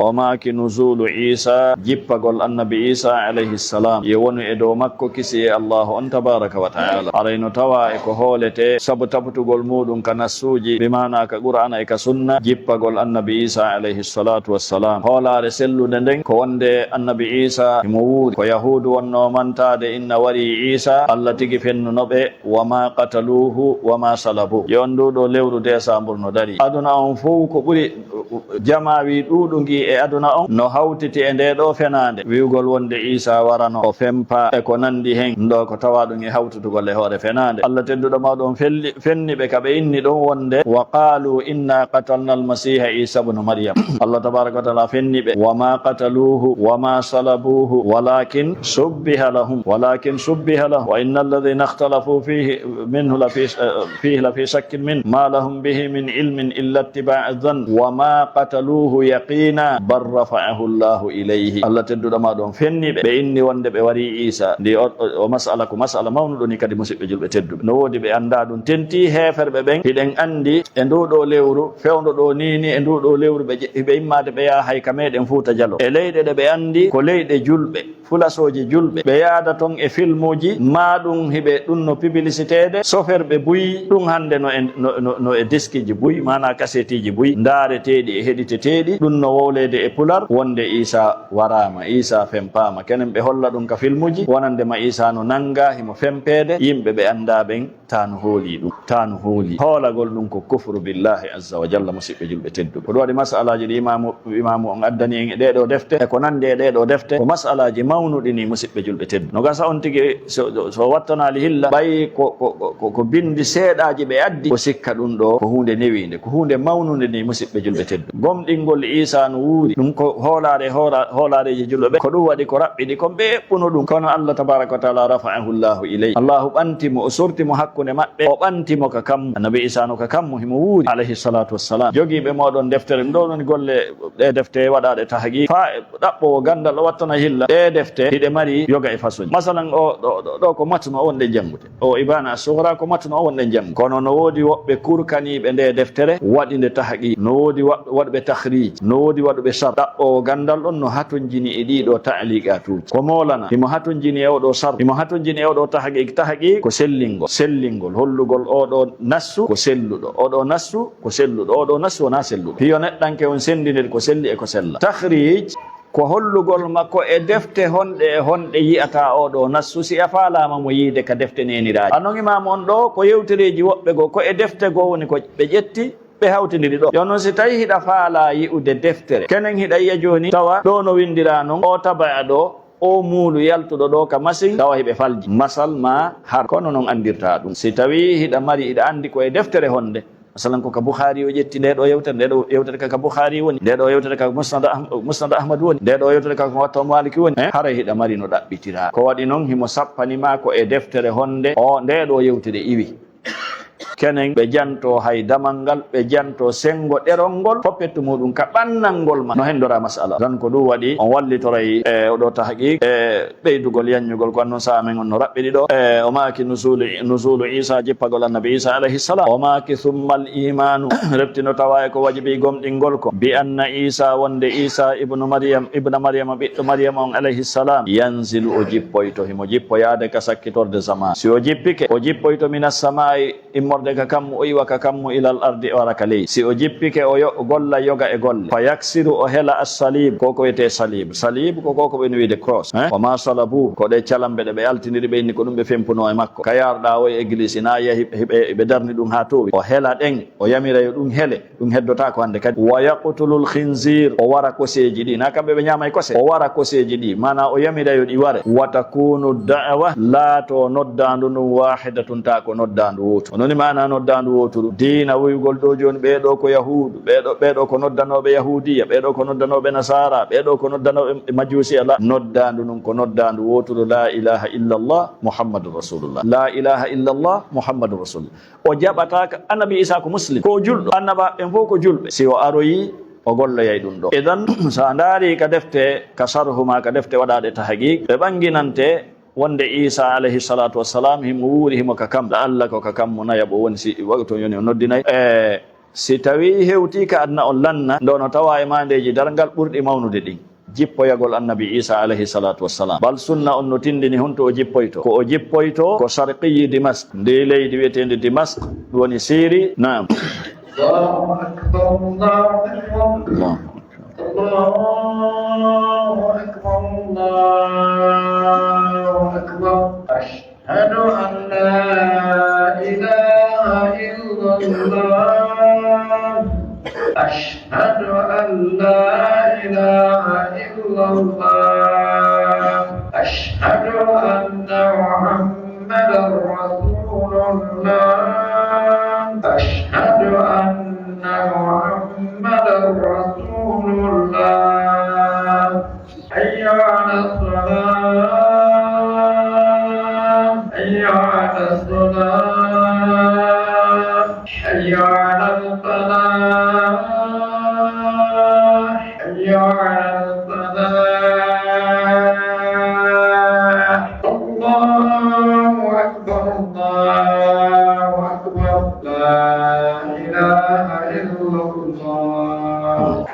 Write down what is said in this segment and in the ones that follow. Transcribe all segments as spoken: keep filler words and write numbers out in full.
O maaki, nuzulu Isa, jippagol annabi Isa alayhi salam, yo wonu e dow makko kisiyee Allahu on tabaraka wa taala. Aray no tawa e ko hoolete sabu tabutugol muɗum ka nassuuji, bi maana ka Qur'aana e ka sunna, jippagol annabi Isa alayhi salatu wassalam. Hoolaare sellunde nden ko wonde annabi Isa himo wuuri. Ko Yahuudu wonno mantaade inna wari Isa, Allah tigi fennuno ɓe, wa ma qataluhu wa ma salabuhu. Yo on ndu ɗo lewru décembre no dari. Aduna on fow ko ɓuri jamaa wi ɗuuɗu ngi e aduna on no hawtiti e nde ɗo fenaande, wi'ugol wonde Isa warano, o fempa e ko nandi hen. Ɗo ko tawa ɗum e hawtutugol e hoore fenaande. Allah tedduɗo mawɗo on felli, fenni ɓe ka ɓe inni ɗum wonde, wa qalu inna qatalna almasiha Isa ibnu Maryam. Allah tabaraka wa taala fenni ɓe, wa ma qataluhu wa ma salabuhu walakin shubbiha lahum, walakin shubbiha lahum, wa inna alladhina ikhtalafu fihi minhu lafi, fihi lafi shakkin min ma lahum bihi min ilmin illa ittiba'a dhann wa ma qataluhu yaqina bal rafa'ahu Allahu ilayhi. Allah tedduɗo mawɗo on fenni ɓe, ɓe inni wonde ɓe wari Isa. Ndi o, o, o mas'ala ko mas'ala mawnuɗo ni kadi, musiɓɓe julɓe tedduɓe. No woodi ɓe annda ɗum, tenti heeferɓe ɓen, hiɗen anndi e ndu ɗo lewru fewndo ɗo ni, ni e ndu ɗo lewru ɓe je-, ɓe immaade ɓe yaha hay ka meɗen Fuuta Jaloo. E leyɗe ɗe ɓe anndi ko leyɗe julɓe, fulasooje julɓe, ɓe yaada ton e filmuuji, ma ɗum hiɓe ɗum no publicité de, soferɓe buy, ɗum hannde no e, no, no, no e deskiji buy, maana kaseetiji buy, ndaareteeɗi e heɗiteteeɗi, ɗum no wowleede e pular, wonde Isa waraama, Isa fempaama. Kenen ɓe holla ɗum ka filmuji, wonande ma Isa no nanga, himo fempeede, yimɓe ɓe annda ɓen, taa no hooli ɗum, taa no hooli. Hoolagol ɗum ko kufru billahi azza wa jalla, musiɓɓe julɓe tedduɓe. Ko ɗum waɗi mas'alaji ɗi imaamu, imaamu on addani en e ɗee ɗoo defte, e ko nandi e ɗee ɗoo defte, ko mas'alaji mawnuɗi ni, musiɓɓe julɓe tedduɓe. No gasa on tigi, so, so, so wattanaali hilla, ɓay ko, ko, ko, ko, ko bindi seeɗaaji ɓe addi, ko sikka ɗum ɗo ko huunde newiinde, ko huunde mawnunde ni, musiɓɓe julɓe tedduɓe. Gomɗingol Isa no wuuri, ɗum ko hoolaare, hoora-, hoolaareeji julɓe ɓe, ko ɗum waɗi ko raɓɓiɗi kon ɓe eɓɓuno ɗum. Kono Allah tabaraka wa taala rafa'ahu Allahu ilayhi. Allahu ɓanti mo, o sorti mo hakkunde maɓɓe, o ɓanti mo ka kammu. Annabi Isa no ka kammu, himo wuuri, alayhi salatu wassalam. Jogiiɓe mooɗon deftere, ɗo woni golle ɗe defte waɗaaɗe tahqiq. Faa e ɗaɓɓoowo ganndal o wattana hilla. Ɗe defte hiɗe mari yoga e fasoji. Masalan, o ɗo, ɗo, ɗo ko matnu o wonɗen janngude. O Ibana Sugra ko matnu o wonɗen janngude. Kono no woodi woɓɓe kurkaniiɓe nde deftere, waɗi nde tahqiq. No woodi wa-, waɗuɓe tahrij. No woodi waɗuɓe sharh. Ɗaɓɓoowo ganndal on no hatonjini e ɗii ɗoo ta'liqatuuji. Ko moolana, himo hatonjini e oo ɗoo sharh. Himo hatonjini e oo ɗoo tahqiq. Tahqiq ko sellingol. Sellingol, hollugol oo ɗoo nassu ko selluɗo. Oo ɗoo nassu ko selluɗo. Oo ɗoo nassu wonaa selluɗo. Hiyo neɗɗanke on senndinir ko selli e ko sella. Tahrij ko hollugol ma ko e defte honɗe e honɗe yi'ata oo ɗoo nassu, si a faalaama mo yiide ka defte neeniraaɗe. A non imaamu on ɗoo, ko yewtereeji woɓɓe goo, ko e defte goo woni ko ɓe ƴetti, ɓe hawtindiri ɗoo. Yo non si tawii hiɗa faalaa yi'ude deftere, kenen hiɗa yi'a jooni, tawa ɗoo no winndiraa non, oo tabaya ɗoo, oo muulu yaltuɗo ɗoo ka masin, tawa hiɓe falji. Masal ma har, kono non anndirtaa ɗum. Si tawii hiɗa mari, hiɗa anndi ko e deftere honde, masalan, ko ka Bukhari o ƴetti nde ɗoo yewtere, nde ɗoo yewtere ka, ka Bukhari woni, nde ɗoo yewtere ka Musnad Ah-, Musnad Ahmad woni, nde ɗoo yewtere ka Muwatta Maliki woni, eh, haray hiɗa mari no ɗaɓɓitiraa. Ko waɗi non himo sappani ma ko e deftere honde o nde ɗoo yewtere iwi. Kenen ɓe janto hay damal ngal, ɓe janto senngo ɗerol ngol, foppettu muɗum ka ɓannangol ma. No henndora mas'ala. Tan ko ɗum waɗi on wallitoray e oo ɗoo tahqiq e ɓeydugol yanñugol ko annon saha men on no raɓɓiɗi ɗoo. E o maaki nuzulu, nuzulu Isa, jippagol annabi Isa alayhi salam. O maaki summa al imanu, refti no tawa e ko wajibi gomɗingol ko bi anna Isa, wonde Isa ibnu Maryam, ibna Maryama, ɓiɗɗo Maryama on alayhi salam, yanzilu, o jippoyto, himo jippoyaade ka sakkitorde zaman. Si o jippike, o jippoyto minas samai, immorde ka kammu, o iwa ka kammu, ilal ardi, o ara ka leydi. Si o jippike, o yo-, golla yoga e golle. Fa yaksiru, o hela as-salib, ko ko wiyetee salib. Salib ko ko ko ɓe no wiide cross, eh? Wa ma salabu, ko ɗe calamɓe ɗe ɓe altindiri ɓe inni ko ɗum ɓe fempuno e makko. Ka yaarɗaa o e église, na yi'a hiɓe, hiɓe, hiɓe darni ɗum haa toowi. O hela ɗen, o yamira yo ɗum hele. Ɗum heddotaako hannde kadi. Wa yaqtulul khinzir, o wara koseeji ɗi. Na kamɓe ɓe ñaamay kose. O wara koseeji ɗi. Maana o yamira yo ɗi ware. Wa takunu da'wa, laato noddaandu ndun wahidatun, ta ko noddaandu wootu. Onon ni maana noddaandu wooturu. Diina wuyugol ɗoo jooni, ɓee ɗoo ko Yahuudu, ɓee ɗoo, ɓee ɗoo ko noddanooɓe Yahuudiya, ɓee ɗoo ko noddanooɓe Nasaara, ɓee ɗoo ko noddanooɓe Majuusiya. La, noddaandu ndun ko noddaandu wooturu, la ilaha illallah Muhammadun Rasulullah. La ilaha illallah Muhammadun Rasulullah. O jaɓataaka annabi Isa ko muslim, ko o julɗo. Annabaaɓe ɓen fof ko julɓe. Si o aroyii, o golloyay ɗum ɗoo. Idan, so a ndaarii ka defte, ka sarhu maa ka defte waɗaaɗe tahqiq, ɓe ɓannginante wonde Isa alayhi salatu wassalam, himo wuuri, himo ka kam. La'alla ko ka kammu nayaɓo woni, si waktu yoni o noddinay. E, Si tawii hewtii ka aduna on lanna, nde no tawaa e maandeeji darngal ɓurɗi mawnude ɗin, jippoyagol Annabi Iisaa alayhi salaatu wassalam. Bal sunna on no tinndini honto o jippoytoo. Ko o jippoytoo ko Sharqiyyi Dimask, ndii leydi wi'eteendi Dimask, ɗum woni Siiri. Naam. الله أكبر، الله أكبر. Allahu akbar. الله أكبر، الله أكبر. أشهد أن لا إله إلا الله. أشهد أن لا إله إلا الله. أشهد أن محمدا رسول الله. أشهد أن محمدا رسول الله. حي على الصلاة، حي على الصلاة، حي على الفلاح، حي على الفلاح. الله أكبر، الله أكبر، لا إله إلا الله.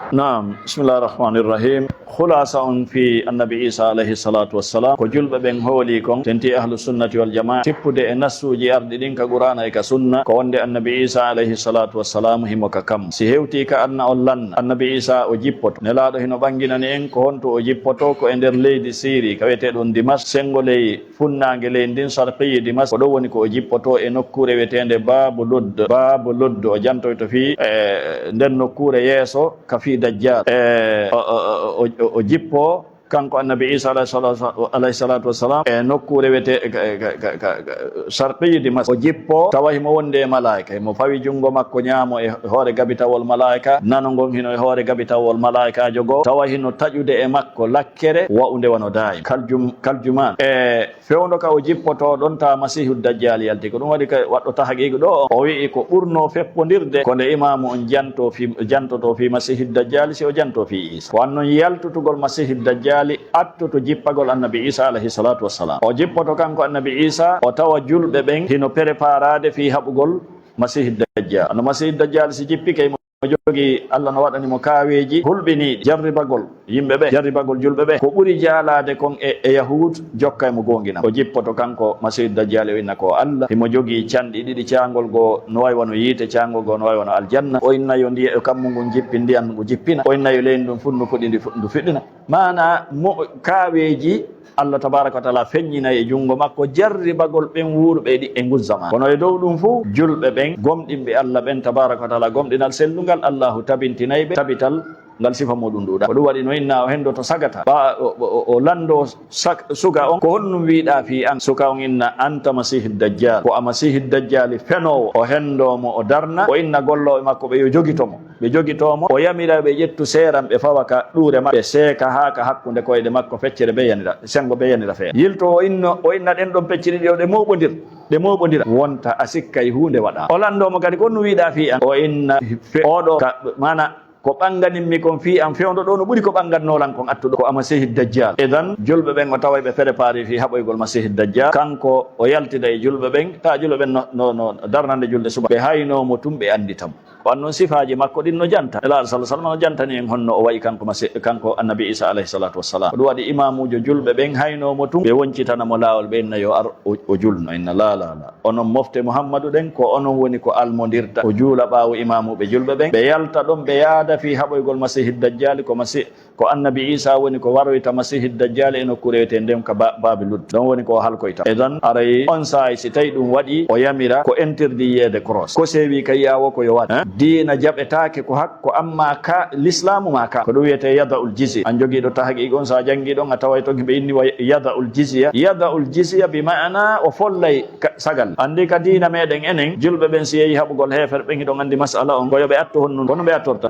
Naam, bismillahir rahmanir rahim. Khulasa on fii Annabi Iisaa alayhi salaatu wassalam, ko julɓe ɓen hoolii kon, tentii Ahlu Sunnati wal Jamaa, tippude e nassuuji arɗi ɗin ka Qur'aana e ka Sunna, ko wonde Annabi Iisaa alayhi salaatu wassalam himo ka kammu. Si hewtii ka aduna on lanna, Annabi Iisaa o jippoto. Nelaaɗo hino ɓanginani en ko honto o jippotoo, ko e nder leydi Siiri, ka wi'etee ɗon Dimask, senngo ley funnaange leydi ndin, Sharqiyyi Dimask, ko ɗon woni ko o jippotoo e nokkuure wi'eteende Baabu Ludd. Baabu Ludd, o jantoyto fii, e, nden nokkuure yeeso ka fii Dajjal. E, o, o, o, o, o jippoo kanko Annabi Iisaa alayhi salatu, alayhi salatu wassalam e nokkuure wi'etee ka, ka, ka, ka, ka Sharqiyyi Dimask. O jippoo tawa himo wondi e malaa'ika, himo fawi junngo makko ɲaamo e hoore gabitawol malaa'ika, nano ngon hino e hoore gabitawol malaa'ikaajo goo, tawa hino taƴude e makko lakkere wa'unde wano daa'im, kaljum-, kaljumaan. E, fewndo ka o jippotoo ɗon, tawa Masiihu Dajjaali yalti. Ko ɗum waɗi ka waɗɗo tahqiiq ɗoo on, o wi'i ko ɓurnoo feppondirde ko nde imaamu on janto fii, jantotoo fii Masiihu Dajjaali, si o jantoo fii Iisaa. Ko annon yaltutugol Masiihu Dajjaali attoto jippagol Annabi Iisaa alayhi salaatu wassalam. O jippoto kanko Annabi Iisaa, o tawa julɓe ɓen hino préparaade fii haɓugol Masiihu Dajjaal. No Masiihu Dajjaal si jippike, himo jogii, Alla no waɗani mo kaaweeji hulɓiniiɗi, jarribagol yimɓe ɓe, jarribagol julɓe ɓe. Ko ɓuri jaalaade kon e, e Yahuud, jokka e mo goonginam. O jippoto kanko Masiihu Dajjaal, o inna ko Alla. Himo jogii canɗi ɗiɗi, caangol goo no wa'i wano yiite, caangol goo no wa'i wano aljanna. O inna yo ndiya-, yo kammu ngun jippin, ndiyan ngu jippina. O inna yo leydi ndun fuɗɗu, ndu fuɗi, ndi fu-, ndu fuɗɗina. Maanaa mo, kaaweeji Alla tabaaraka wa taala feññinay e junngo makko jarribagol ɓen wuuruɓe e ɗi, e ngun zamaanu. Kono e dow ɗum fow, julɓe ɓen, gomɗinɓe Alla ɓen tabaaraka wa taala, gomɗinal sellungal, Allaahu tabintinay ɓe tabital ngal sifa muɗum ɗuuɗaa. Ko ɗum waɗi no inna o hendoto sagata, ɓa-, o, o, o, o lanndoo sak-, suka on, ko honɗum wi'uɗaa fii an? Suka on inna, "Anta Masiihu Dajjaal." Ko a Masiihu Dajjaali fenoowo. O hendoo mo, o darna, o inna gollooɓe makko ɓe yo jogito mo. Ɓe jogitoo mo, o yamira ɓe ƴettu seeran ɓe fawa ka ɗuure maɓɓe, seeka haa ka hakkunde koyɗe makko, feccere bee yanira, senngo bee yanira feere. Yiltoo o inno, o inna ɗen ɗon pecce ɗiɗi ɗo ɗe mooɓondira, ɗe mooɓondira. Wonta a sikkay huunde waɗaa. O lanndoo mo kadi, "Ko honɗum wi'uɗaa fii an?" O inna, "Fe-, oo ɗoo ka, maanaa, ko ɓannganin mi kon fii an fewndo ɗoo no ɓuri ko ɓanngannoo lan kon attuɗo, ko a Masiihi Dajjaal." Idan, julɓe ɓen o taway ɓe préparé fii haɓoygol Masiihi Dajjaal. Kanko o yaltida e julɓe ɓen, taa julɓe ɓen no, no, no darnande julde suba. Ɓe haynoo mo tun, ɓe anndita mo. Ko an non sifaaji makko ɗin no janta. Nelaaɗo sallallahu alaihi wasallam no jantani en honno o wa'i kanko masi-, kanko Annabi Iisa alayhi salatu wassalam. Ko ɗum waɗi imaamuujo julɓe ɓen haynoo mo tun, ɓe woncitana mo laawol, ɓe inna yo ar o, o julno. Inna, "La, la, la. Onon mofte Muhammadu ɗen, ko onon woni ko almondirta. O juula ɓaawo imaamuuɓe julɓe ɓen. Ɓe yalta ɗon, ɓe yaada fii haɓoygol Masiihi Dajjaali, ko Masi-, ko Annabi Iisa woni ko waroyta Masiihi Dajjaali e nokkuure wiyetee nden ka Ba-, Baabi Ludd. Ɗon woni ko o halkoyta." Idan, aray on saa'i si tawi ɗum waɗi, o yamira ko interdit yiyeede cross. Ko seewi ka yi'aa wo ko yo waɗ, eh? Diina jaɓetaake ko hak-, ko amma ka, lislaamu maa ka. Ko ɗum wiyetee yada'ul jizya. An jogiiɗo tahqiq on, sa janngi ɗon, a taway ton hiɓe inni wa yada'ul jizya. Yada'ul jizya bi ma'ana o follay ka, sagal. Anndi ka diina meɗen enen, julɓe ɓen si yehi haɓugol heefer ɓen, hiɗon anndi mas'ala on, ko yo ɓe attu honno, kono ɓe attorta.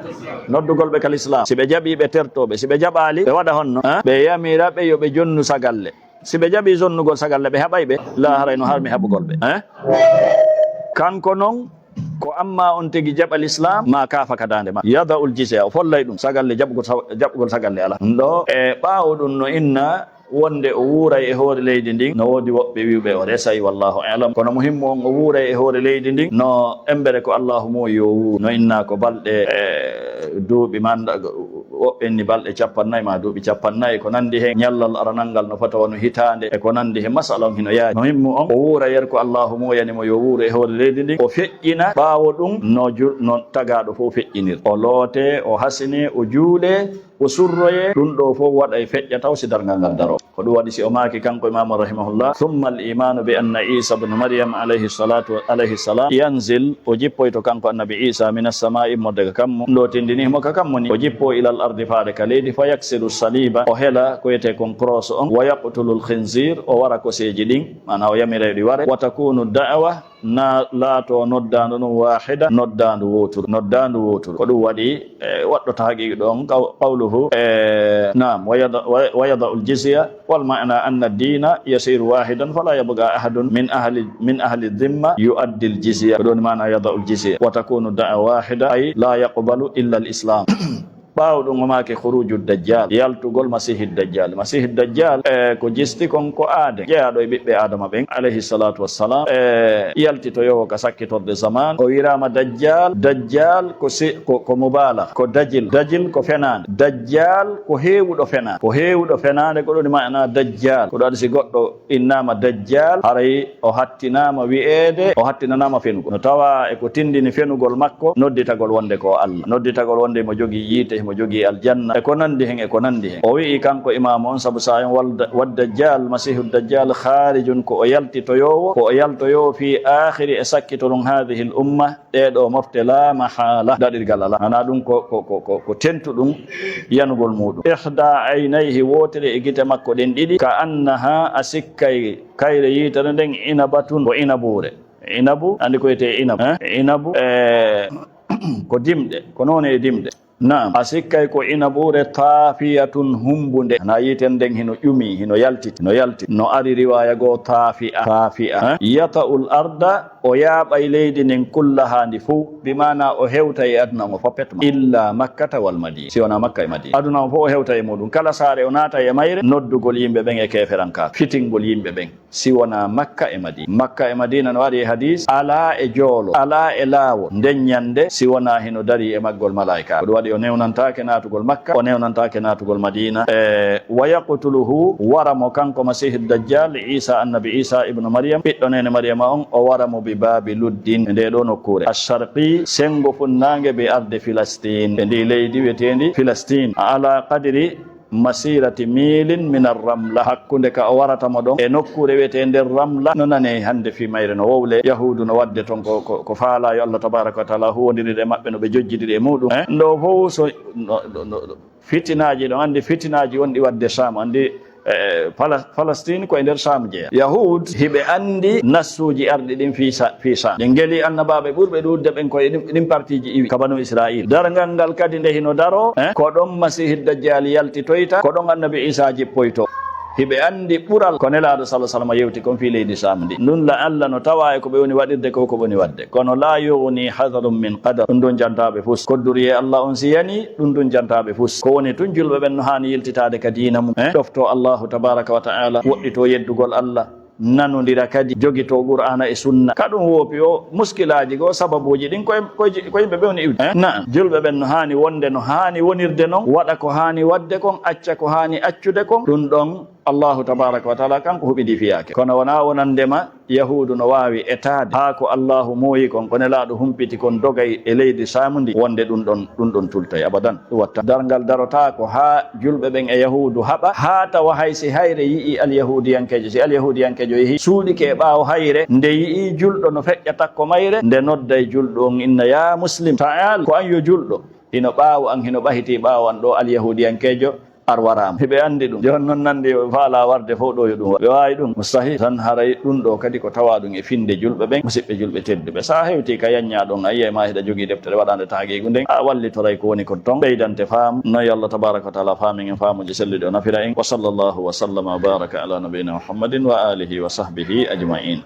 Noddugol ɓe ka lislaam. Si ɓe jaɓii, ɓe tertoo ɓe. Si ɓe jaɓaali, ɓe waɗa honno, eh? Ɓe yamira ɓe yo ɓe jonnu sagalle. Si ɓe jaɓii jonnugol sagalle, ɓe haɓay ɓe? La, haray no harmi haɓugol ɓe, eh? Kanko non, ko amma on tigi jaɓa lislaam, ma kaafa ka daande ma. Yada'ul jizya, o follay ɗum, sagalle, jaɓugol sa-, jaɓugol sagalle alaa. Ɗum ɗo, e ɓaawo ɗum no inna, wonde o wuuray e hoore leydi ndin, no woodi woɓɓe wi'uɓe o resay, wallahu a'lam. Kono muhimmu on, o wuuray e hoore leydi ndin, no embere ko Allahu muuyi o wuur, no innaa ko balɗe, eh, duuɓi manda, woɓɓe inni balɗe cappannayi ma duuɓi cappannayi, ko nandi hen, ñallal aranal ngal no fota wano hitaande, e ko nandi hen. Masala on hino yaaji. Muhimmu on, o wuura yer ko Allahu muuyani mo yo wuuru e hoore leydi ndin, o feƴƴina, ɓaawo ɗum no ju-, no tagaaɗo fof feƴƴinir. O loote, o hasine, o juule, o surroye, ɗum ɗo fof waɗa e feƴƴa taw si darngal ngal daro. Ko ɗum waɗi si o maaki kanko Imaamu rahimahullah, "Thumma al-imanu bi anna Isa ibn Maryam alayhi salatu, alayhi salam yanzil", o jippoyto kanko Annabi Isa, "min as-sama'i", mo daga kammu. Ɗum ɗo tindini mo ka kammu ni. O jippo ila al-ardi, faade ka leydi, "fa yaksiru saliba", o hela ko wiyete kon cross on, "wa yaqtulu al-khinzir", o wara koseeji ɗin, maana o yamira ɗi ware, "wa takunu da'wa", na laato noddaandu ɗum waahida, noddaandu wooturu, noddaandu wooturu. Ko ɗum waɗi, e, waɗɗo tahqiq ɗon, qaw-, qawluhu, e, naam, wa yada-, wa, wa yada'u al-jizya, wal ma'na anna ad-dina yasiru wahidan, fala yabqa ahadun min ahli, min ahli dhimma yu'addi al-jizya. Ko ɗum maana yada'u al-jizya. Wa takunu da'wa wahida, ay la yaqbalu illa al-islam. Ɓaawo ɗum o maaki khuruju dajjal, yaltugol masihi dajjal. Masihi dajjal, e, ko jisti kon ko aaden, jeyaaɗo e ɓiɓɓe Adama ɓen, alayhi salatu wassalam, e, yaltitoyoowo ka sakkitorde zaman. O wiraama dajjal, dajjal ko si-, ko, ko mubala, ko dajil, dajil ko fenaande, dajjal ko heewuɗo fenaande, ko heewuɗo fenaande, ko ɗum maana dajjal. Ko ɗum waɗi si goɗɗo innaama dajjal, haray o hattinaama wi'eede, o hattinanaama fenugol. No tawa e ko tindini fenugol makko, nodditagol wonde ko Allah, nodditagol wonde himo jogii yiite, himo jogii aljanna, e ko nandi hen, e ko nandi hen. O wi'i kanko imaamu on, sabu sa en walda-, wa dajjal, masihu dajjal, kharijun, ko o yaltitoyoowo, ko o yaltoyoowo fi akhiri, e sakkitorun hadhihi al umma, ɗee ɗoo mofte, la mahala, daɗirgal alaa. Maana ɗum ko, ko, ko, ko, ko tentu ɗum yanugol muɗum. Ihda aynayhi, wootere e gite makko ɗen ɗiɗi, ka annaha, a sikkay kayre yiitere nden, inabatun, ko inabuure. Inabu, andi ko wiyetee inabu, eh? Inabu, eh, ko dimɗe, ko noone e dimɗe. Naam, a sikkay ko inabuure taafiyatun humbunde. Hana yiite nden hino ƴumi, hino yaltiti, hino yaltiti. No ari riwaaya goo taafi'a, taafi'a, eh? Yata'ul arda, o yaaɓay leydi ndin kullahaa ndi fow, bi maana o hewtay e aduna on fow pet ma. Illa Makkata wal Madina. Si wonaa Makka e Madina. Aduna on fow o hewtay e muɗum. Kala saare o naatay e mayre, noddugol yimɓe ɓen e keeferankaaɓe, fitingol yimɓe ɓen. Si wonaa Makka e Madina. Makka e Madina no ari e hadis, alaa e joolo, alaa e laawol, nden ñande, si wonaa hino darii e maggol malaa'ika. Ko ɗum waɗi o newnantaake naatugol Makka, o newnantaake naatugol Madina. E, wa yaqtuluhu, wara mo kanko Masiihu Dajjal, Isa, Annabi Isa ibnu Maryam, ɓiɗɗo neene Maryama on, o wara mo bi baabi Luddin, e ndee ɗoo nokkuure. Ash-sharqi, senngo funnaange, bi ardi Filastin, e ndii leydi wiyeteendi Filastin. Ala qadri masirati milin min ar-Ramla, hakkunde ka o warata mo ɗon e nokkuure wiyeteende Ramla, no nane hannde fii mayre no Wowle. Yahuudu no waɗde ton ko, ko, ko faalaa yo Allah tabaraka wa taala huwondirir e maɓɓe no ɓe jojjidiri e muɗum. Eh, ɗo fow so, no, no, no, fitinaaji, ɗon anndi fitinaaji wonɗi waɗde Sham, anndi, eh, Pala-, Palestine ko e nder Sham jeyaa. Yahuud hiɓe anndi nassuuji arɗi ɗin fii Sa-, fii Sham. Ɗi ngeli annabaaɓe ɓurɓe ɗuuɗde ɓen ko e ɗin, ɗin partiiji iwi ka Banu Israil. Darngal ngal kadi nde hino daroo, eh, ko ɗon Masiihi Dajjaali yaltitoyta, ko ɗon Annabi Isa jippoytoo. Hiɓe anndi ɓural ko Nelaaɗo sallallaahu alayhi wa sallam yewti kon fii leydi Sham ndi. Ndun la Allah no tawa e ko ɓe woni waɗirde ko, ko ɓe woni waɗde. Kono laa yughni hadharun min qadar. Ɗun ɗon jantaaɓe fus. Kodduriyee Allah on si yani, ɗun ɗon jantaaɓe fus. Ko woni tun julɓe ɓen no haani yiltitaade ka diina mum, eh? Ɗoftoo Allahu tabaraka wa ta'ala, woɗɗitoo yeddugol Allah. Nanondira kadi, jogitoo Qur'aana e Sunna. Ka ɗum woopi o muskilaaji goo, sababuuji ɗin ko e, ko e, ko yimɓe ɓe woni iwde. Eh? Na'am. Julɓe ɓen no haani wonde, no haani wonirde non, waɗa ko haani waɗde kon, acca ko haani accude kon. Ɗun ɗon Allahu tabaraka wa ta'ala kanko huɓindii fiyaake. Kono wonaa wonandema Yahuudu no waawi etaade haa ko Allahu muuyi kon, ko Nelaaɗo humpiti kon dogay e leydi Sham ndi, wonde ɗun ɗon, ɗun ɗon tultay abadan. Ɗum watta darngal darotaako haa julɓe ɓen e Yahuudu haɓa, haa tawa hay si hayre yi'ii alyahuudiyankeejo, si alyahuudiyankeejo yehi suuɗike e ɓaawo hayre, nde yi'ii julɗo no feƴƴa takko mayre, nde nodday julɗo on inna, "Yaa muslim, ta'al, ko an yo julɗo, hino ɓaawo an, hino ɓahitii ɓaawo an ɗoo alyahuudiyankeejo, ar waraama." Hiɓe anndi ɗum. Jooni non nanndi ɓe faalaa warde fow ɗoo yo ɗum waɗ. Ɓe waawi ɗum. Mustahil. Tan haray ɗum ɗoo kadi ko tawaa ɗum e finnde julɓe ɓen, musiɓɓe julɓe tedduɓe. So a hewtii ka yanñaa ɗon, a yi'ay ma hiɗa jogii deftere waɗaande tahqiiqu nden, a wallitoray ko woni kon ton, ɓeydante faamu. Noon yo Allah tabaaraka wa taala faamin en faamuuji selluɗi, o nafira en. Wa sallallahu wa sallama wa baraka ala nabiyyina Muhammadin wa alihi wa sahbihi ajma'in.